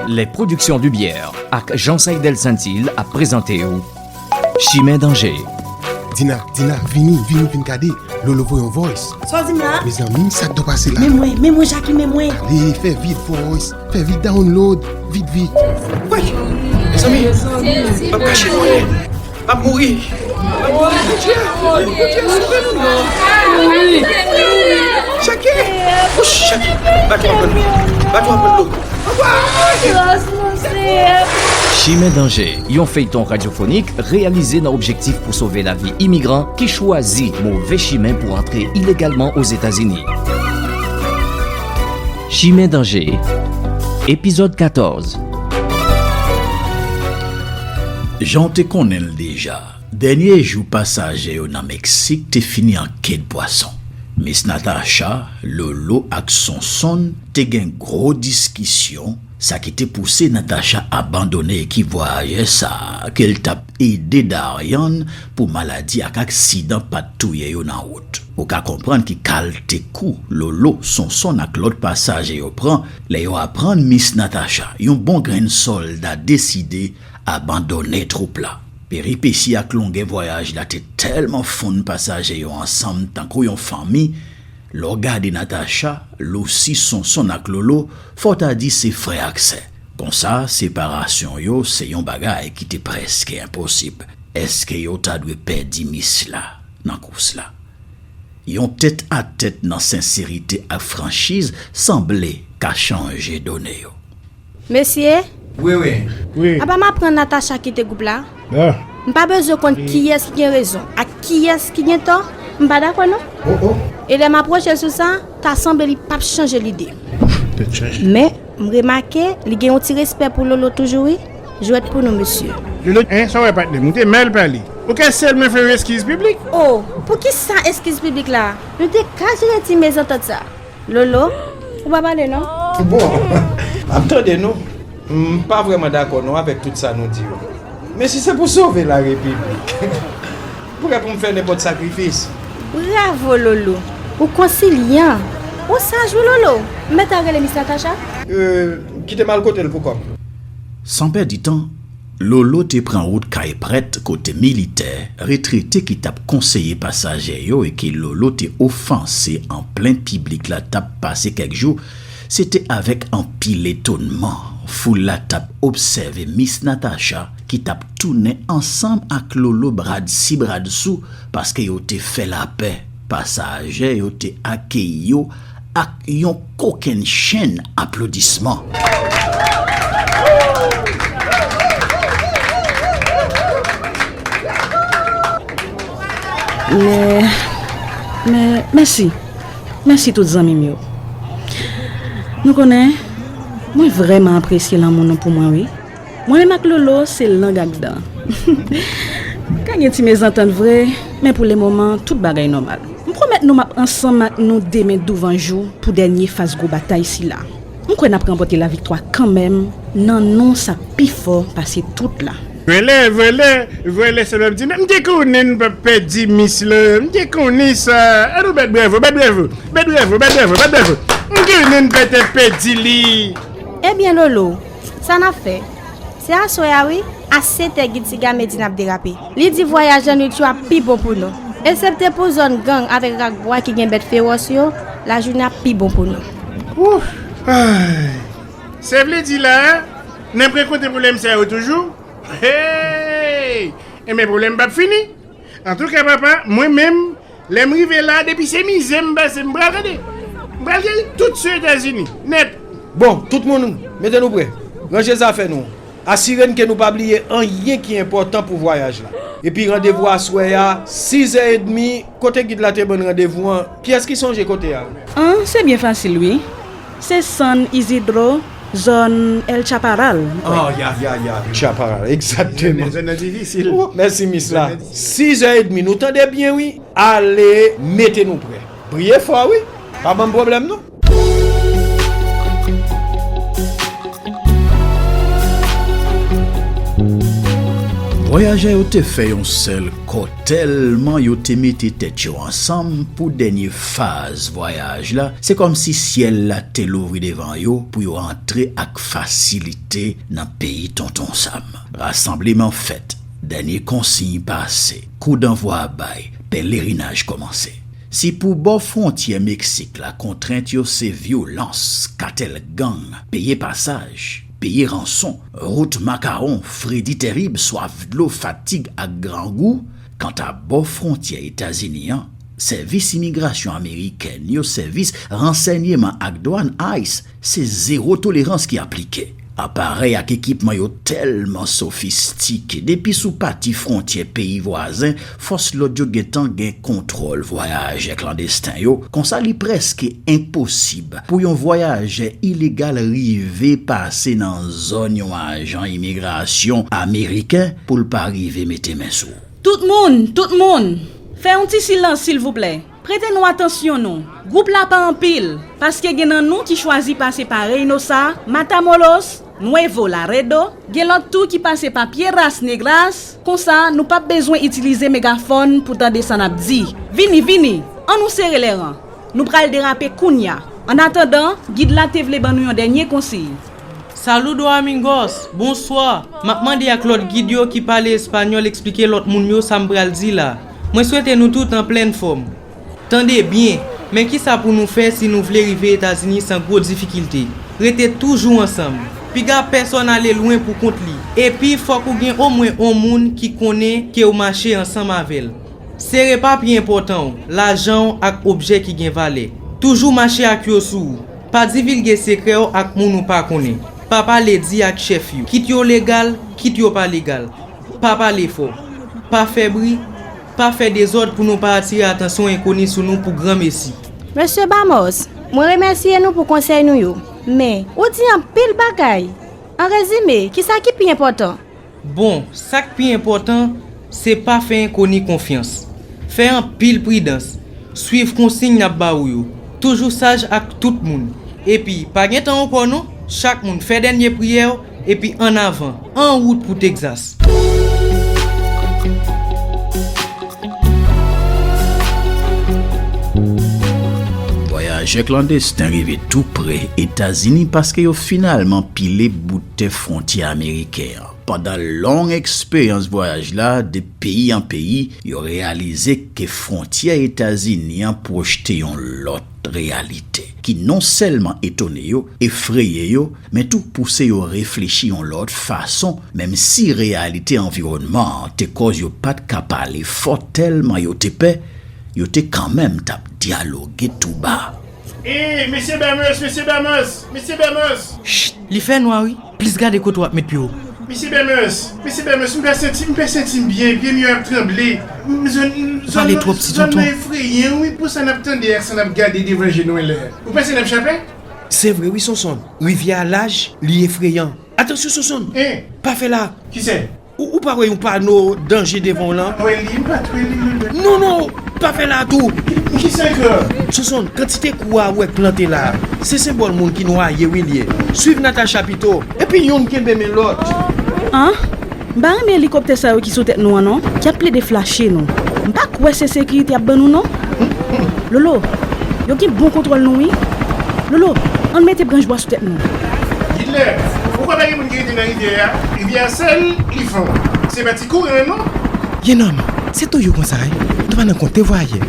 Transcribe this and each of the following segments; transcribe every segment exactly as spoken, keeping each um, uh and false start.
Les Productions Dubière ak Jean Saïdel Saintil ap prezante w Chimen Danje. Dina, Dina, vini, vini, vin gade. Lolo voye yon voice. Sa w di m la? Mezanmi, sa k dwe pase la? Men mwen, men mwen, Jackie, men mwen. Ale, fè vit, voice. Fè vit, download. Vit, vit. Woy! Mezanmi, m ap kache mwen. M ap mouri. M ap mouri. Bondye, Bondye, sove nou non. Jackie! Wouch, Jackie! Bato ap pran dlo. Chimen Danje, yon feyton radyofonik reyalize nan objektif pou sove lavi imigran ki chwazi move chimen pou antre ilegalman Ozetazini. Chimen Danje, epizòd katòz. Jan w te konnen l deja, dènye jou pasaje yo nan Meksik te fini an ke d pwason. Miss Natacha, Lolo ak Sonsonn te gen gwo diskisyon, sa ki te pouse Natacha abandone ekip vwayajè sa a ke l t ap ede Darian pou maladi ak aksidan pa t touye yo nan wout. Ou ka konprann ki kalte kou Lolo, Sonsonn ak lòt pasaje yo pran lè yo aprann Miss Natacha, yon bon grenn sòlda, deside abandone twoup la. Peripesi ak longè vwayaj la te tèlman fonn pasaje yo ansanm tankou yon fanmi. Lè w gade Natacha, Lousi, Sonsonn ak Lolo, fò w ta di se frè ak sè. Konsa, separasyon yo se yon bagay ki te prèske enposib. Èske yo ta dwe pèdi Miss la nan kous la? Yon tèt a tèt nan senserite ak franchiz sanble ka chanje done yo. Mesye, Wi, wi. Wi. Apa m aprann Natacha kite gwoup la? Ah. M pa bezwen konn kiyès ki gen rezon ak kiyès ki gen tò. M pa dakò non. Oh, oh. E lè m apwoche l sou sa, ta sanble li p ap chanje lide. Tèt chaje. Men, m remake li gen yon ti respè pou Lolo toujou wi. Jwèt pou nou, mesye. Lolo, en, sa w wè patnè m? Ou te mal pale. Ou ka sèlman fè yon eskiz piblik. Oh, poukisa eskiz piblik la? Nou te ka jere ti mezantant sa. Lolo, ou pa pale non. Bon, m ap tande nou. M pa vrèman dakò non avèk tout sa nou di yo. Men si se pou sove la repiblik, m prè pou m fè nenpòt sakrifis. Bravo, Lolo. Ou konsilyan. Ou saj wi, Lolo. M mèt al rele Miss Natacha? Euh, kite m al kote l pou kò m. San pèdi tan, Lolo te pran wout kay prèt kote militè retrete ki t ap konseye pasaje yo e ke Lolo te ofanse an plen piblik la t ap pase kèk jou. Se te avèk anpil etonman foul la t ap obsève Miss Natacha ki t ap tounen ansanm ak Lolo brad si brad sou paske yo te fè lapè. Pasaje yo te akeyi yo ak yon kokennchenn aplodisman. Men, men, mèsi. Mèsi tout zanmi m yo. Nou konnen, mwen vrèman apresye lanmou nou pou mwen, wi. Mwen menm ak Lolo se lang ak dan. Ka gen ti mezantant vre, men pou lemoman, tout bagay nòmal. M pwomèt nou m ap ansanm ak nou demen douvanjou pou dènye faz gwo batay sila. M kwè n ap ranpòte laviktwa kanmenm nan non sa k pi fò pase tout la. Vòlè, vòlè, vòlè, se lè m di, men m te konnen n p ap pèdi Miss la, m te konnen sa. An nou bat bravo, bat bravo, bat bravo, bat bravo, bat bravo. M te konnen n pa t ap pèdi li. Ebyen, Lolo, sa n ap fè? Se aswè a wi, a sèt è gid siga Medina ap derape. Li di vwayaj lannwit yo ap pi bon pou nou. Eksepte pou zòn gang avèk rak bwa ki gen bèt fewòs yo, lajounen ap pi bon pou nou. Ouf! Ay! Sa vle di la a, n ap rankontre pwoblèm sa yo toujou? Hey! Enben pwoblèm p ap fini. Antouka papa, mwen menm, lè m rive la, depi se mizè m pase, m pral gade. M pral geri tout sou Etazini, nèt. Bon, tout moun, mete nou prè. Ranje zafè nou. Asire n ke nou pa bliye anyen ki enpòtan pou vwayaj la. Epi randevou aswè a, sis è edmi, kote gid la te ban n randevou an, kiyès ki sonje kote a? An, se byen fasil wi. Se San Isidro, zòn El Chaparral. Oh, ya, ya, ya. Chaparral, egzakteman. Zòn nan difisil. Mèsi, Miss la. Sis è edmi, nou tande byen, wi. Ale, mete nou prè. Priye fò, wi. Pa ban m pwoblèm, non. Vwayajè yo te fè yon sèl kò tèlman yo te mete tèt yo ansanm pou dènye faz vwayaj la. Se kòmsi syèl la te louvri devan yo pou yo antre ak fasilite nan peyi Tonton Sam. Rasanbleman fèt, dènye konsiy pase, koudannvwa bay, pelerinaj kòmanse. Si pou bò fwontyè Meksik la kontrent yo se vyolans, katèl gang, peye pasaj, peye ranson, wout makawon, fredi tèrib, swaf dlo, fatig ak grangou, kanta bò fwontyè Etazini an, sèvis imigrasyon amerikèn yo, sèvis ransèyman ak dwàn, ice, se zewo tolerans ki aplike. Aparèy ak ekipman yo tèlman sofistike, depi sou pati fwontyè peyi vwazen, fòs lòd yo gentan gen kontwòl vwayajè klandesten yo, konsa li prèske enposib pou yon vwayajè ilegal rive pase nan zòn yon ajan imigrasyon ameriken pou l pa rive mete men sou ou. Tout moun, tout moun, fè yon ti silans silvouplè. Prete nou atansyon nou. Gwoup la pa anpil, paske gen nan nou ki chwazi pase pa Reynosa, Matamoros, Nuevo Laredo, gen lòt tou ki pase pa Piedras Negras, konsa nou p ap bezwen itilize megafòn pou tande sa n ap di. Vini, vini, ann nou sere lè ran. Nou pral derape kounya. Annatandan, gid la te vle ban nou yon dènye konsiy. Saludo amigos, bonswa. M ap mande ak lòt gid yo ki pale espanyòl eksplike lòt moun yo sa m pral di la. Mwen swete nou tout an plèn fòm. Tande byen, men kisa pou nou fè si nou vle rive Etazini san gwo difikilte? Rete toujou ansanm. Piga pèsòn ale lwen pou kont li. Epi fòk ou gen omwen on moun ki konnen ke w mache ansanm avè l. Sere papye enpòtan w, lajan w ak objè ki gen valè. Toujou mache ak yo sou ou. Pa divilge sekrè w ak moun ou pa konnen. Pa pale di ak chèf yo, kit yo legal, kit yo pa legal. Pa pale fò. Pa fè bri. Pa fè dezòd pou nou pa atire atansyon enkoni sou nou pou granmesi. Mesye Bamos, mwen remèsye nou pou konsèy nou yo. Men, ou di anpil bagay. An rezime, kisa ki pi enpòtan? Bon, sa k pi enpòtan, se pa fè enkoni konfyans. Fè anpil pridans. Swiv konsiy n ap ba ou yo. Toujou saj ak tout moun. Epi, pa gen tan ankò non. Chak moun fè dènye priyè w, epi ann avan, an wout pou Tegzas. Vwayajè klandesten rive tou pre Etazini paske yo finalman pile bout tè fwontyè ameriken an. Pandan long eksperyans vwayaj la, de peyi an peyi, yo reyalize ke fwontyè Etazini an pwojte yon lòt reyalite, ki non sèlman etone yo, efreye yo, men tou pouse yo reflechi yon lòt fason, menm si reyalite anviwònman an te kòz yo pa t ka pale fò tèlman yo te pè, yo te kanmenm t ap dyaloge tou ba. Ey, mesye Bamos, mesye Bamos, mesye Bamos! Cht, li fè nwa wi. Plis gade kote w ap met pye w. Mesye Bamos, mesye Bamos, m pa santi, m pa santi m byen, pye m yo ap tranble. M, zòn, zòn, Pale twòp ti zòn tonton. Nan efreyan wi pou sa n ap tande ak sa n ap gade devan je nou an lè a. Ou panse n ap chape? Se vre wi Sonson, rivyè a laj, li efreyan. Atansyon Sonson! Hein? Pa fè la! Kisa? Ou, ou pa wè yon pano danje devan w lan? Wè li, m pa t wè li, non, non. Non, non, pa fè la tou. Kisa ankò? Sonson, kantite kou a ou wè k plante la a, se senbòl moun ki nwaye wi l ye. Swiv Natacha pito. Epi yonn kenbe men lòt. An? M pa renmen elikoptè sa yo ki sou tèt nou an non, k ap plede flache nou. M pa kwè se sekirite y ap ban nou non. Lolo, yo gen bon kontwòl nou wi. Lolo, ann mete branch bwa sou tèt nou. Gidlè, ou kwè pa gen moun ki rete nan rivyè a? Rivyè a sèl li fon. Se pa ti kouran non. Yenòm, se toujou konsa wi. Nou pa nan konte vwayè.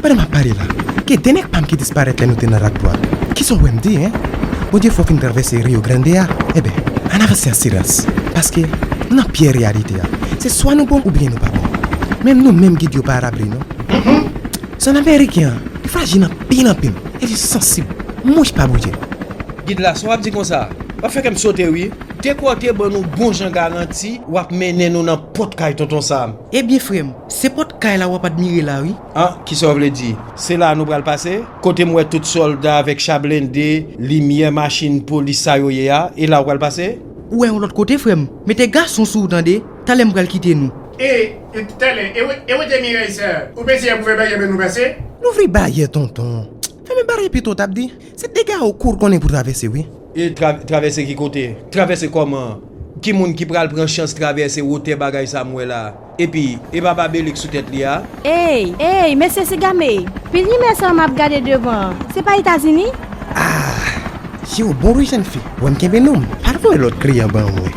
Pandan m ap pale la, gen de nèg pa m ki disparèt lè nou te nan Rakbwa. Kisa w wè m di, en? Bondye fè w fin travèse Rio Grande a. Enben, ann avanse an silans. Paske, nou nan pyè reyalite a. Se swa nou bon oubyen nou pa bon. Menm nou menm gid yo pa rable non. Zòn ameriken an, li frajil anpil anpil, e li sansib. Mouch pa bouje. Gid la, sa w ap di konsa, w ap fè kè m sote wi. Dekwa w te ban nou bon jan garanti, w ap mennen nou nan pòt kay Tonton Sam. Ebyen frè m, se pòt kay la w ap admire la wi. An, kisa w vle di? Se la a nou pral pase? Kote m wè tout sòlda avèk cha blende, limyè machin polis sa yo ye a, e la w pral pase? Ou wè yon lòt kote frè m, mete gason sou ou tande, talè m pral kite nou. E, e, talè, e wè, e wè dènye rèy sa a. Ou peze a pou fè baryè ban nou pase? Louvri baryè, tonton. Fèmen baryè pito, w t ap di. Se dega ou kour konnen pou travèse, wi. E tra-, travèse ki kote? Travèse kòman? Ki moun ki pral pran chans travèse wotè bagay sa m wè la a? Epi, e pa babelek sou tèt li a? Ey, ey, mesye Sigame, pil nimè sa m ap gade devan an, se pa Etazini? Ah, si w bon wi jèn fi, wè m kenbe non m, pa voye lòt kliyan ban mwen.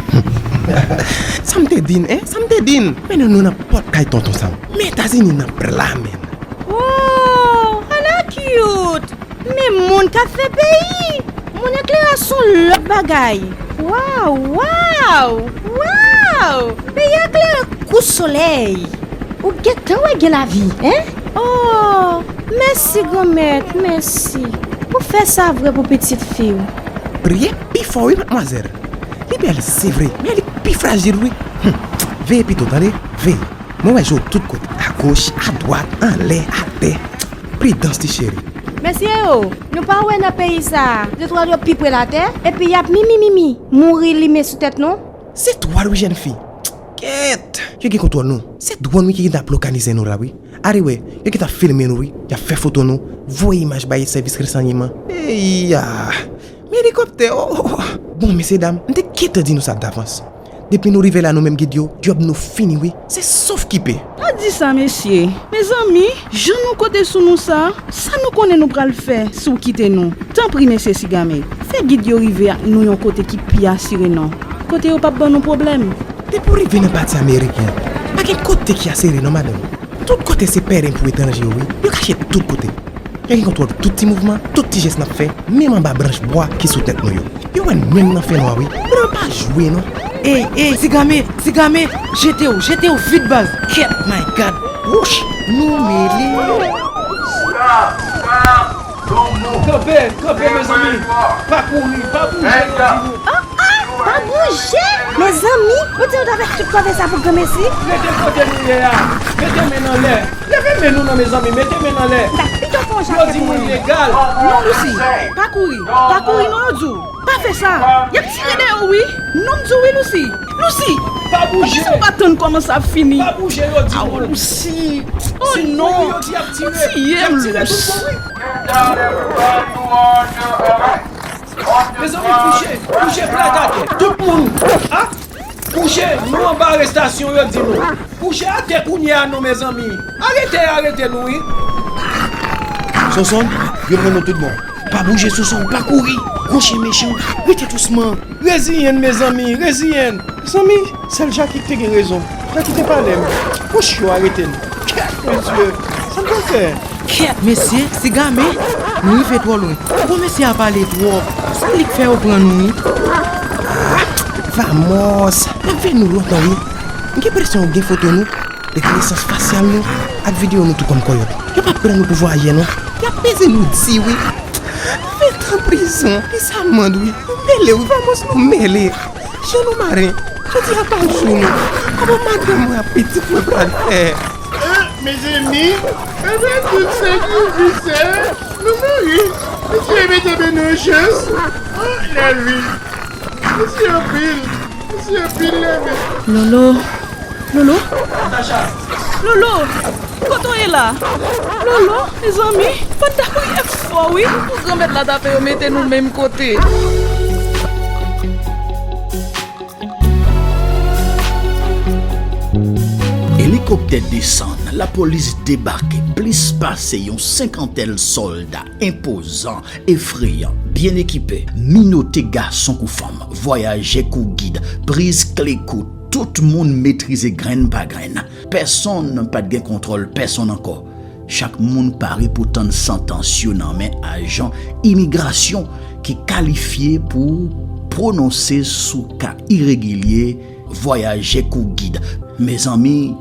Sa m te di n, en? Sa m te di n? Mennen nou nan pòt kay tonton Sam. Men Etazini nan pla men. Wow, Ana cute! Men moun k ap fè peyi! Moun eklere a se yon lòt bagay! Waw, waw, waw! Peyi a klere kou solèy! Ou gentan wè gen lavi, en? Oh, mèsi Granmèt, mèsi! Ou fè sa vre pou pitit fi w. Priye pi fò wi, madmwazèl. Li bèl, se vre, men li pi frajil wi. Hum, veye pito, tande? Veye. Mwen wè je w tout kote, agoch, adwat, anlè, atè. Pridans ti cheri. Mesye yo, nou pa wè nan peyi sa a, de twa dlo pi pre latè, epi y ap mimi mimi, mouri limen sou tèt nou? Se twòl wi jèn fi. Kèt! Yo gen kontwòl nou. Se dwòn wi ki gentan ap lokalize nou la wi. Anyway, yo gentan ap filme nou wi. Y ap fè foto nou, voye imaj bay sèvis ransèyman. Eya! Men elikoptè, oh, oh, oh. Bon, mesye dam, m te gentan di nou sa davans. Depi nou rive la nou menm gid yo, djòb nou fini wi. Se sof ki pe. Pa di sa, mesye. Mezanmi, jan nou konte sou nou sa, sa nou konnen nou pral fè si w kite nou? Tanpri, mesye Sigame, fè gid yo rive ak nou yon kote ki pi asire non. Kote yo p ap ban nou pwoblèm. Depi w rive nan pati ameriken an, pa gen kote ki asire non, madanm. Tout kote se pèlen pou etranje yo wi. Yo kache tout kote. Yo gen kontwòl tout ti mouvman, tout ti jès n ap fè, menm anba branch bwa ki sou tèt nou yo. Yo wè n menm nan fènwa wi. Blan pa jwe non. Ey, ey, Sigame, Sigame, jete w, jete w vit baz. Kèt, my God. Wouch, nou mele. Kanpe, kanpe, mezanmi. Pa kouri, pa bouje, yo di nou. Ah, ah, pa bouje! Mezanmi, ou di nou t avèk tout kòve sa pou granmesi? Rete kote nou ye a. Mete men n anlè. Leve men nou non, mezanmi, mete men n anlè. M ta pito fè yon Yo di nou ilegal. Non, Lucy, pa kouri. Pa kouri non, yo di w. Pa fè sa. Y ap tire dèyè w wi. Non, m di w wi, Lucy. Lucy! Pa bouje. Kisa w pa tann kòman sa ap fini? Pa bouje, yo di nou. Aw, Lucy. Oh non. Ou tiye m, Lucy. Mezanmi, bouje, bouje, plat atè. Tout moun. Ah! Bouje, nou anba arestasyon, yo di nou. Bouje atè kounye a non, mezanmi. Arete, arete nou, wi. Sonson, yo pran nou tout bon. Pa bouje, Sonson, pa kouri. Gwo chen mechan, rete dousman. Reziyen n, mezanmi, reziyen n. Mezanmi, sèl Jaki ki te gen rezon. Frè ki te pale m. Wouch, yo arete n. Kèt, Bondye, sa n pral fè? Kèt, mesye, Sigame, nou rive twò lwen. Gwo mesye a pale twòp. Se li k fè yo pran nou, wi. Ah, vamos! N ap veye nou lontan, wi. M gen enpresyon yo gen foto nou, rekonesans fasyal nou, ak videyo nou tou kòm kòyòt. Yo p ap pran nou pou vwayè, non. Y ap peze nou di, wi. Venntan prizon, plis amann, wi. Nou mele, wi, vamos, nou mele. Jan nou mare, jodi a pa jou nou. Kòman madanm mwen ak pitit mwen pral fè? Ah, mezanmi, apre tout sakrifi sa, nou mouri. Mesye, mete ben nou chans. Ah, lavi. Mèsi anpil. Mèsi anpil, lavi. Lolo. Lolo? Natacha! Lolo! Kote w ye la? Lolo, mezanmi, fò n ta priye fò, wi, pou Granmèt la ta fè yo mete nou menm kote. Elikoptè desann, lapolis debake, plis pase yon senkantèn sòlda enpozan, efreyan, byen ekipe, minote gason kou fanm, vwayajè kou gid, priz kle kou, tout moun metrize grenn pa grenn. Pèsonn pa t gen kontwòl pèsonn ankò. Chak moun pare pou tann santans yo nan men ajan imigrasyon ki kalifye pou pwononse sou ka iregilye vwayajè kou gid. Mezanmi,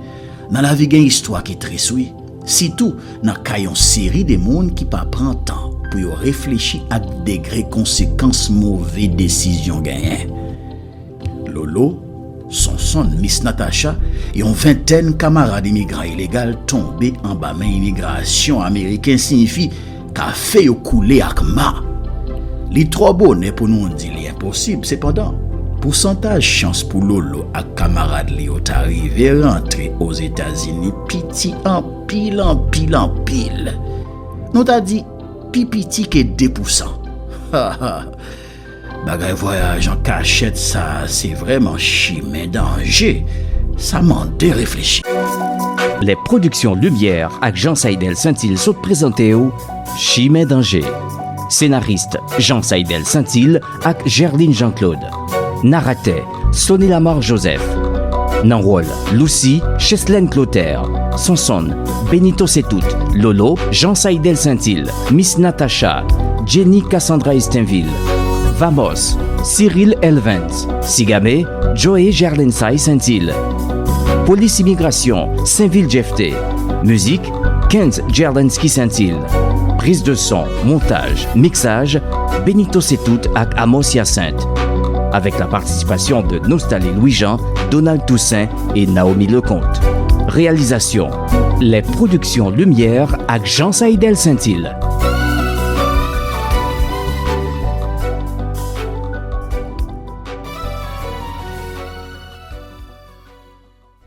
nan lavi gen istwa ki tris, wi. Sitou nan ka yon seri de moun ki pa pran tan pou yo reflechi ak degre konsekans move desizyon genyen. Lolo, Sonson, Miss Natacha, yon ventèn kamarad imigran ilegal tonbe anba men imigrasyon ameriken siyifi kafe yo koule ak ma. Li twò bonè pou nou di li enposib, sepandan, pousantaj chans pou Lolo ak kamarad li yo ta rive rantre Ozetazini piti anpil, anpil, anpil. Nou ta di pi piti ke de pousan. Bagay vwayaj an kachèt sa, se vrèman chimen danje. Sa mande reflechi. Les Productions Lumière ak Jean Saïdel Saintil sot prezante w Chimen Danje. Senaris Jean Saïdel Saintil ak Gerline Jean-Claude. Naratè Sony Lamar Joseph. Nan wòl Loucy, Cheslène Clotaire. Sonson, Benito Setout. Lolo, Jean Saïdel Saintil. Miss Natacha, Jenny Cassandra Estinvil. Vamos, Cyril Elvens. Sigame, Joey Gerlensay Saintil. Polis Imigrasyon, Senvil Jefte. Mizik, Kenz Gerlensky Saintil. Priz de son, montaj, miksaj, Benito Setout ak Amos Hyacinthe. Avec la participation de Nostali Louis-Jean, Donald Toussaint et Naomi Lecomte. Réalisation, Les Productions Lumière ak Jean Saïdel Saintil.